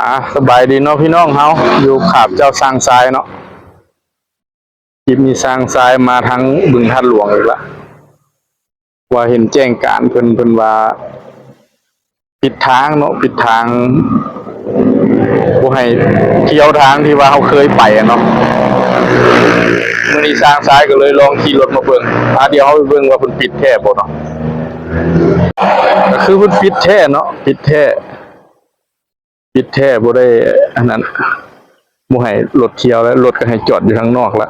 ອາ ສະບາຍດີເນາະພີ່ນ້ອງເຮົາ ຢູ່ຂາບເຈົ້າຊ້າງຊາຍເນາະ. ຄລິບນີ້ຊ້າງຊາຍມາທາງບຶງທາດຫຼວງອີກລະ ວ່າເຫັນແຈ້ງການເພິ່ນ ເພິ່ນວ່າປິດທາງເນາະ ປິດທາງ ບໍ່ໃຫ້ທ່ຽວທາງທີ່ວ່າເຮົາເຄີຍໄປອະເນາະ. ມື້ນີ້ຊ້າງຊາຍກໍເລີຍລອງຂີ່ລົດມາເບິ່ງ ອາ ດຽວເຮົາໄປເບິ່ງວ່າເພິ່ນປິດແທ້ບໍ່ເນາະ. ກໍຄືເພິ່ນປິດແທ້ເນາະ ປິດແທ້ ປິດແທ້ ບໍ່ໄດ້ອັນນັ້ນ ບໍ່ໃຫ້ລົດທ່ຽວແລ້ວ ລົດກໍໃຫ້ຈອດຢູ່ທາງນອກລະ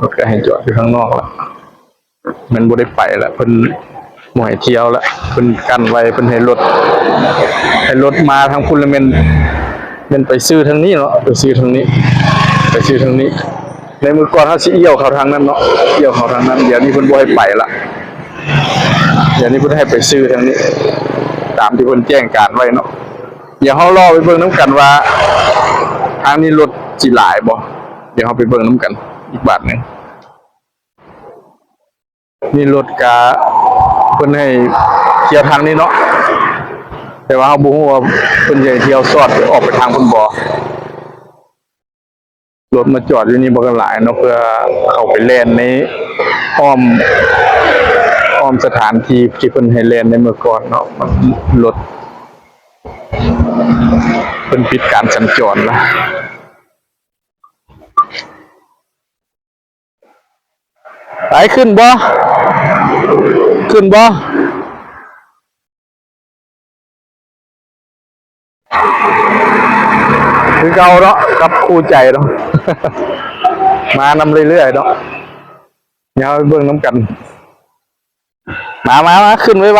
ລົດກໍໃຫ້ຈອດຢູ່ທາງນອກລະ ແມ່ນບໍ່ໄດ້ໄປລະ ເພິ່ນບໍ່ໃຫ້ທ່ຽວລະ ເພິ່ນກັ້ນໄວ້ ເພິ່ນໃຫ້ລົດ ໃຫ້ລົດມາທາງພຸ້ນລະ ແມ່ນ ແມ່ນໄປຊື່ທາງນີ້ເນາະ ໄປຊື່ທາງນີ້ ໄປຊື່ທາງນີ້. ໃນມື້ກ່ອນເຮົາຊິອ່ຽວເຂົ້າທາງນັ້ນເນາະ ອ່ຽວເຂົ້າທາງນັ້ນ ດຽວນີ້ເພິ່ນບໍ່ໃຫ້ໄປລະ ດຽວນີ້ເພິ່ນໃຫ້ໄປຊື່ທາງນີ້ ຕາມທີ່ເພິ່ນແຈ້ງການໄວ້ເນາະ. ດຽວເຮົາລໍໄປເບິ່ງນຳກັນວ່າ ທາງນີ້ລົດຊິຫຼາຍບໍ່ ດຽວເຮົາໄປເບິ່ງນຳກັນອີກບາດໜຶ່ງ. ນີ້ລົດກະເພິ່ນໃຫ້ທ່ຽວທາງນີ້ເນາະ ແຕ່ວ່າເຮົາບໍ່ຮູ້ວ່າເພິ່ນຈະໃຫ້ທ່ຽວສອດອອກໄປທາງພຸ້ນບໍ່. ລົດມາຈອດຢູ່ນີ້ບັກຫຼາຍເນາະ ເພື່ອເຂົ້າໄປແລ່ນໃນອ້ອມ ອ້ອມສະຖານທີ່ທີ່ເພິ່ນໃຫ້ແລ່ນໃນເມື່ອກ່ອນເນາະ. ລົດເພິ່ນປິດການສັນຈອນລະ. ໄປ ຂຶ້ນບໍ່ ຂຶ້ນບໍ່? ຄືເກົ່າເນາະ ກັບຄູ່ໃຈເນາະ ມານຳເລື້ອຍໆເນາະ. ດຽວເຮົາໄປເບິ່ງນຳກັນ ມາ ມາ ມາ ຂຶ້ນໄວໆ.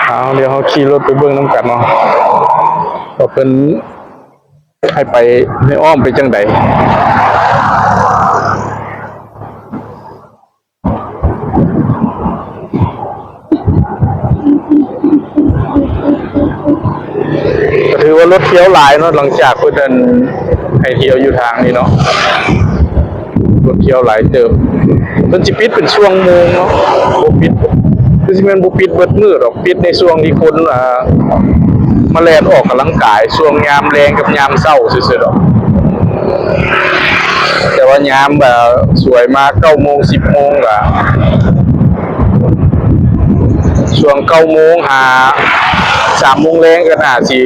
ເອົາ ດຽວເຮົາຂີ່ລົດໄປເບິ່ງນຳກັນເນາະ ວ່າເພິ່ນ ໃຫ້ໄປ ໃຫ້ອ້ອມໄປຈັ່ງໃດ? ກໍຖືວ່າລົດທ່ຽວຫຼາຍເນາະ ຫຼັງຈາກເພິ່ນ ອັນ ໃຫ້ທ່ຽວຢູ່ທາງນີ້ເນາະ. ລົດທ່ຽວຫຼາຍເຕີບ. ເພິ່ນຊິປິດເປັນຊ່ວງໂມງເນາະ ບໍ່ປິດ ຄືຊິແມ່ນບໍ່ປິດເບິດມື້ດອກ ປິດໃນຊ່ວງທີ່ຄົນ ອ່າ ມາແລ່ນອອກກຳລັງກາຍ ຊ່ວງຍາມແລງກັບຍາມເຊົ້າຊື່ໆດອກ. ແຕ່ວ່າຍາມ ອ່າ ສວຍມາເກົ້າໂມງ ສິບໂມງ ກະ ຊ່ວງເກົ້າໂມງຫາສາມໂມງແລງກໍໜ້າຊິ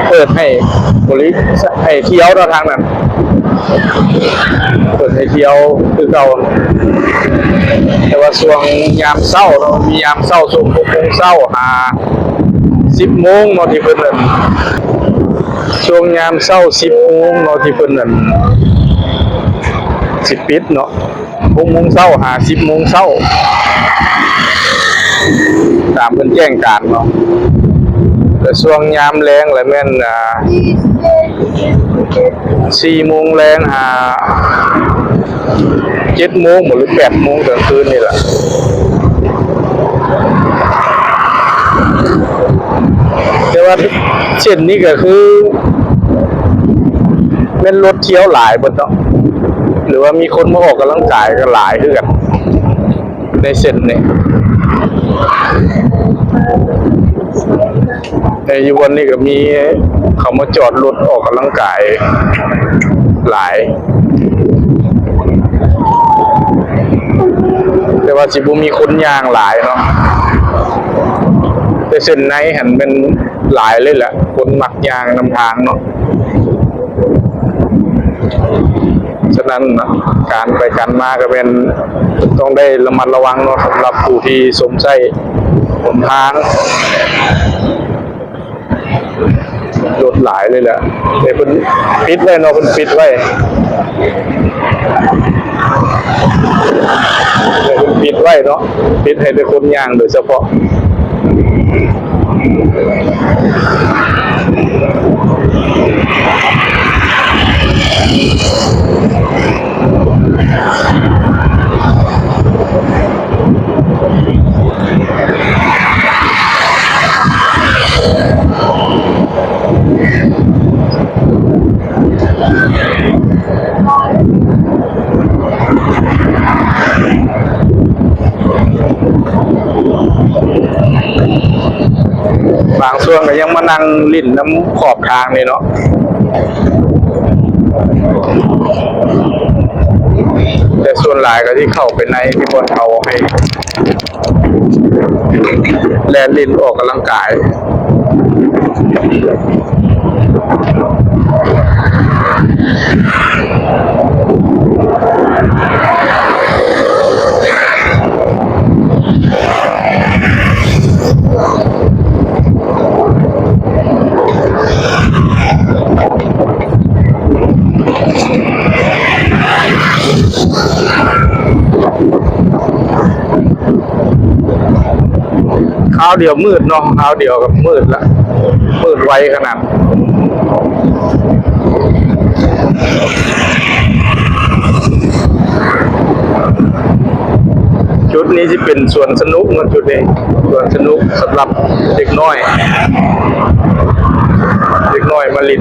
ເປີດໃຫ້ບໍລິ ໃຫ້ທ່ຽວເນາະ ທາງນັ້ນເປີດໃຫ້ທ່ຽວຄືເກົ່າ. ແຕ່ວ່າຊ່ວງຍາມເຊົ້າເນາະ ມີຍາມເຊົ້າຊ່ວງຫົກໂມງເຊົ້າຫາສິບໂມງເນາະ ທີ່ເພິ່ນ ອັນ ຊ່ວງຍາມເຊົ້າສິບໂມງເນາະ ທີ່ເພິ່ນ ອັນ ຊິປິດເນາະ. ຫົກໂມງເຊົ້າຫາສິບໂມງເຊົ້າ ຕາມເພິ່ນແຈ້ງການເນາະ. ແຕ່ຊ່ວງຍາມແລງລະແມ່ນ ອ່າ ສີ່ໂມງແລງຫາເຈັດໂມງບໍ ຫຼື ແປດໂມງກາງຄືນນີ້ລະ. ແຕ່ວ່າເສັ້ນນີ້ກໍຄື ແມ່ນລົດທ່ຽວຫຼາຍເບິດເນາະ ຫຼືວ່າມີຄົນມາອອກກຳລັງກາຍກໍຫຼາຍຄືກັນໃນເສັ້ນນີ້. ແຕ່ຢູ່ບ່ອນນີ້ກໍມີເຂົາມາຈອດລົດອອກກຳລັງກາຍຫຼາຍ ແຕ່ວ່າຊິບໍ່ມີຄົນຍ່າງຫຼາຍເນາະ. ແຕ່ເສັ້ນໃນຫັ້ນແມ່ນຫຼາຍເລີຍແຫຼະ ຄົນມັກຍ່າງນຳທາງເນາະ. ສະນັ້ນເນາະ ການໄປການມາກໍແມ່ນຕ້ອງໄດ້ລະມັດລະວັງເນາະ ສຳລັບຜູ້ທີ່ຊົມໃຊ້ຫົນທາງ. ລົດຫຼາຍເລີຍແຫຼະ ແຕ່ເພິ່ນປິດໄວ້ເນາະ ເພິ່ນປິດໄວ້ ເພິ່ນປິດໄວ້ເນາະ ປິດໃຫ້ແຕ່ຄົນຍ່າງໂດຍສະເພາະ. ເ ບາງສ່ວນກໍຍັງມານັ່ງຫຼິ້ນນຳຂອບທາງນີ້ເນາະ ແຕ່ສ່ວນຫຼາຍກໍຊິເຂົ້າໄປໃນທີ່ບ່ອນເຂົາໃຫ້ ແລ່ນຫຼິ້ນອອກກຳລັງກາຍ. ຄາວດຽວມືດເນາະ ຄາວດຽວກໍມືດລະ ມືດໄວຂະໜາດ. ຈຸດນີ້ຊິເປັນສວນສະໜຸກເນາະ ຈຸດນີ້ສວນສະໜຸກສຳລັບເດັກນ້ອຍ ເດັກນ້ອຍມາຫຼິ້ນ.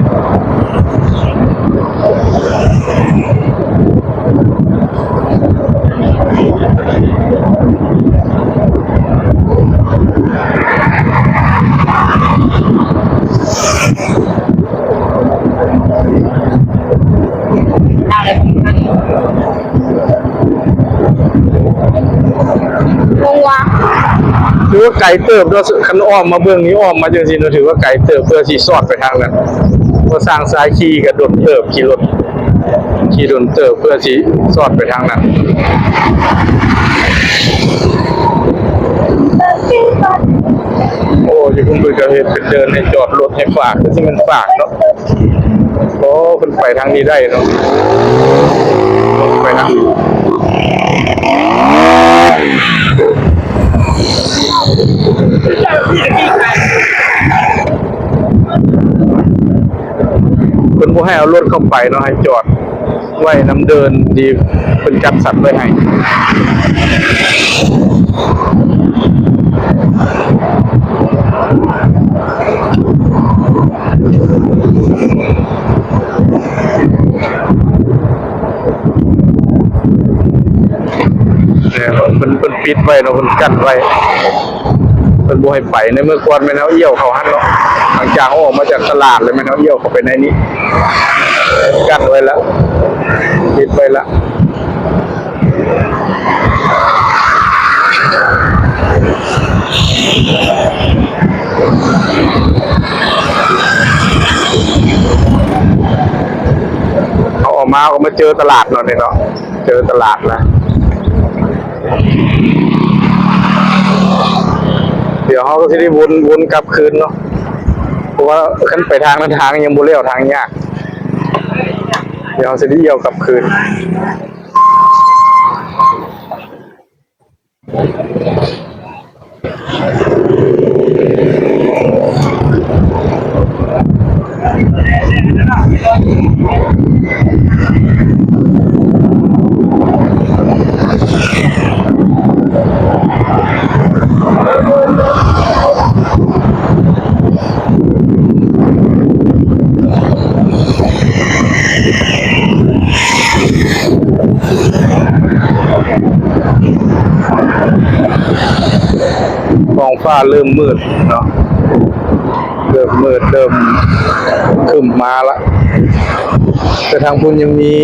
ງງວ່າ ຖືວ່າໄກເຕີບເນາະ ຄັນອ້ອມມາເບິ່ງນີ້ ອ້ອມມາຈັ່ງຊີ້ເນາະ ຖືວ່າໄກເຕີບ ເພື່ອຊິສອດໄປທາງນັ້ນ ເພາະຊ່າງຊາຍຂີ່ກໍດົນເຕີບ ຂີ່ລົດ ຂີ່ດົນເຕີບເພື່ອຊິສອດໄປທາງນັ້ນ. ໂອ້ ຢູ່ພຸ້ນເພິ່ນກໍເຮັດເປັນເດີ່ນໃຫ້ຈອດລົດໃຫ້ຝາກ ຄືຊິແມ່ນຝາກເນາະ. ໂອ້ ເພິ່ນໄປທາງນີ້ໄດ້ເນາະ ໄປທາງ ເພິ່ນບໍ່ໃຫ້ເອົາລົດເຂົ້າໄປເນາະ ໃຫ້ຈອດໄວ້ນຳເດີ່ນທີ່ເພິ່ນຈັດສັນໄວ້ໃຫ້. ແມ່ນ ເພິ່ນ ເພິ່ນປິດໄວ້ເນາະ ເພິ່ນກັ້ນໄວ້ ເພິ່ນບໍ່ໃຫ້ໄປ. ໃນເມື່ອກ່ອນແມ່ນເຮົາລ້ຽວເຂົ້າຫັ້ນເນາະ ຫຼັງຈາກເຮົາອອກມາຈາກຕະຫຼາດແລ້ວ ແມ່ນເຮົາລ້ຽວເຂົ້າໄປໃນນີ້ ກັ້ນໄວ້ລະ ປິດໄວ້ລະ. ເຮົາອອກມາ ເຮົາກໍມາເຈີຕະຫຼາດເນາະ ນີ້ເນາະ ເຈີຕະຫຼາດລະ. ດຽວເຮົາກໍຊິໄດ້ວົນ ວົນກັບຄືນເນາະ ເພາະວ່າຄັນໄປທາງນັ້ນ ທາງຍັງບໍ່ແລ້ວ ທາງຍາກ. ດຽວເຮົາຊິໄດ້ລ້ຽວກັບຄືນ. ທ້ອງຟ້າເລີ່ມມືດເນາະ ເລີ່ມມືດ ເລີ່ມຄຶ້ມມາລະ ແຕ່ທາງພຸ້ນຍັງມີ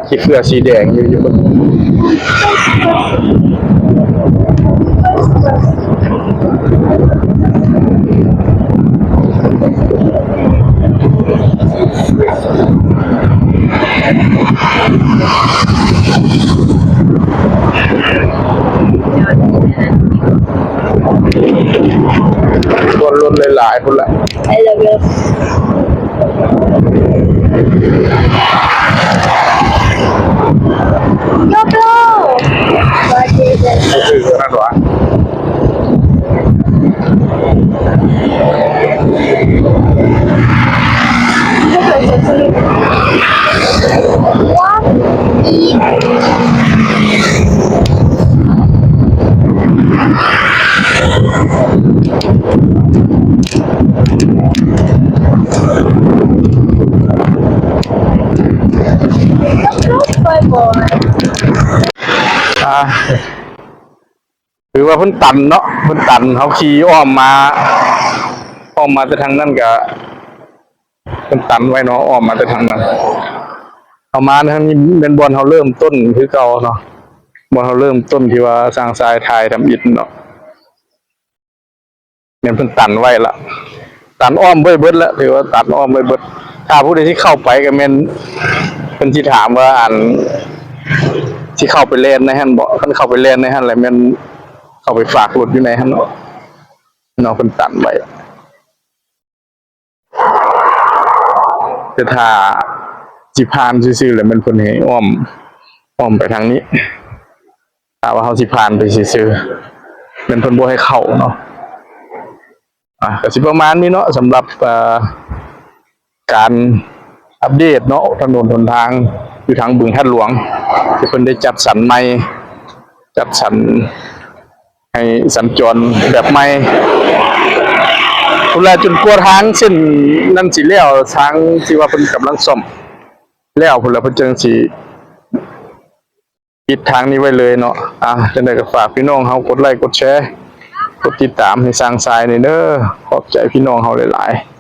ຂີ້ເຝື້ອສີແດງຢູ່ ຢູ່ເບິ່ງ ຄົນລົດຫຼາຍໆພຸ້ນລະ. I love you. Go, go. ຄືນັ້ນຫວາ? ອ່າ ຄືວ່າເພິ່ນຕັນເນາະ ເພິ່ນຕັນ ເຮົາຂີ່ອ້ອມມາ ອ້ອມມາແຕ່ທາງນັ້ນກະ ເພິ່ນຕັນໄວ້ເນາະ ອ້ອມມາແຕ່ທາງນັ້ນ ເຮົາມາທາງນີ້ແມ່ນບ່ອນເຮົາເລີ່ມຕົ້ນຄືເກົ່າເນາະ ບ່ອນເຮົາເລີ່ມຕົ້ນທີ່ວ່າຊ່າງຊາຍຖ່າຍທຳອິດເນາະ ແມ່ນເພິ່ນຕັນໄວ້ລະ ຕັນອ້ອມໄວ້ເບິດລະ ຖືວ່າຕັນອ້ອມໄວ້ເບິດ ຖ້າຜູ້ໃດຊິເຂົ້າໄປກະແມ່ນ ເພິ່ນຊິຖາມວ່າ ອັນ ຊິເຂົ້າໄປແລ່ນໃນຫັ້ນບໍ່ ຄັນເຂົ້າໄປແລ່ນໃນຫັ້ນແຫຼະແມ່ນເຂົ້າໄປຝາກລົດຢູ່ໃນຫັ້ນເນາະ ເນາະ ເພິ່ນຕັນໄວ້ ແຕ່ຖ້າຊິຜ່ານຊື່ໆ ແລ້ວແມ່ນເພິ່ນໃຫ້ອ້ອມ ອ້ອມໄປທາງນີ້ ຖ້າວ່າເຮົາຊິຜ່ານໄປຊື່ໆ ແມ່ນເພິ່ນບໍ່ໃຫ້ເຂົ້າເນາະ ອາ ກະຊິປະມານນີ້ເນາະ ສຳລັບ ເອີ ການອັບເດດເນາະ ຖະໜົນຫົນທາງຢູ່ທາງບຶງທາດຫຼວງ ທີ່ເພິ່ນໄດ້ຈັດສັນໃໝ່ ຈັດສັນໃຫ້ສັນຈອນແບບໃໝ່ ພຸ້ນລະ ຈົນກວ່າທາງເສັ້ນນັ້ນຊິແລ້ວ ທາງທີ່ວ່າເພິ່ນກຳລັງສ້ອມແລ້ວພຸ້ນລະ ເພິ່ນຈຶ່ງຊິປິດທາງນີ້ໄວ້ເລີຍເນາະ ອາ ຈັ່ງໃດກະຝາກພີ່ນ້ອງເຮົາກົດໄລ້ກົດແຊ ກົດຕິດຕາມໃຫ້ຊ່າງຊາຍແດ່ເດີ ຂອບໃຈພີ່ນ້ອງເຮົາຫຼາຍໆ.